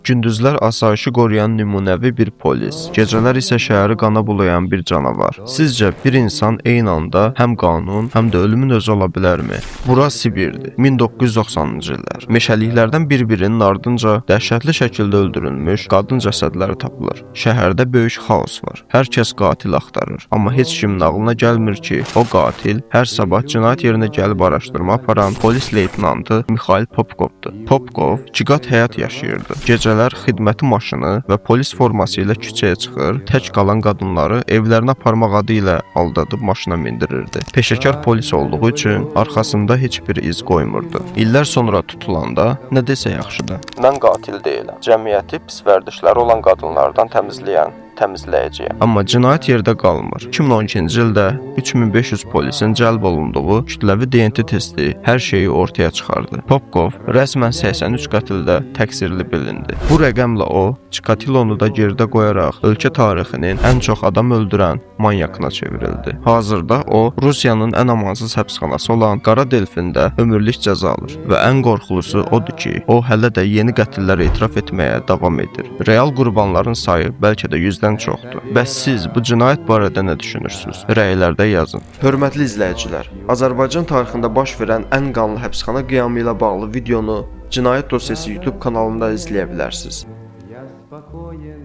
Gündüzlər asayişi qoruyan nümunəvi bir polis, gecələr isə şəhəri qana bulayan bir canavar. Sizcə bir insan eyni anda həm qanun, həm də ölümün özü ola bilərmi? Bura Sibirdir. 1990-cı illər. Meşəliklərdən bir-birinin ardınca dəhşətli şəkildə öldürülmüş qadın cəsədləri tapılır. Şəhərdə böyük xaos var. Hər kəs qatil axtarır, amma heç kimin ağlına gəlmir ki, o qatil hər sabah cinayət yerinə gəlib araşdırma aparan polis leytenantı Mixail Popkovdur. Popkov ikiqat həyat yaşayırdı. Gecələr xidməti maşını və polis forması ilə küçəyə çıxır, tək qalan qadınları evlərinə aparmaq adı ilə aldadıb maşına mindirirdi. Peşəkar polis olduğu üçün arxasında heç bir iz qoymurdu. İllər sonra tutulanda nə desə yaxşıdır. Mən qatil deyiləm. Cəmiyyəti pis vərdişləri olan qadınlardan təmizləyən təmizləyəcəyəm. Amma cinayət yerdə qalmır. 2012-ci ildə 3500 polisin cəlb olunduğu kütləvi DNT testi hər şeyi ortaya çıxardı. Popkov rəsmən 83 qətldə təqsirli bilindi. Bu rəqəmlə o, Çikatilonu da geridə qoyaraq ölkə tarixinin ən çox adam öldürən manyakına çevrildi. Hazırda o, Rusiyanın ən amansız həbsxanası olan Qara Delfində ömürlük cəza alır və ən qorxulusu odur ki, o hələ də yeni qətllər etiraf etməyə davam edir. Real qurbanların sayı bəlkə də 100-dən çoxdur. Bəs siz bu cinayət barədə nə düşünürsüz? Rəylərdə yazın. Hörmətli izləyicilər, Azərbaycan tarixində baş verən ən qanlı həbsxana qiyamı ilə bağlı videonu Cinayət Dosyası YouTube kanalında izləyə bilərsiniz. Я спокоен.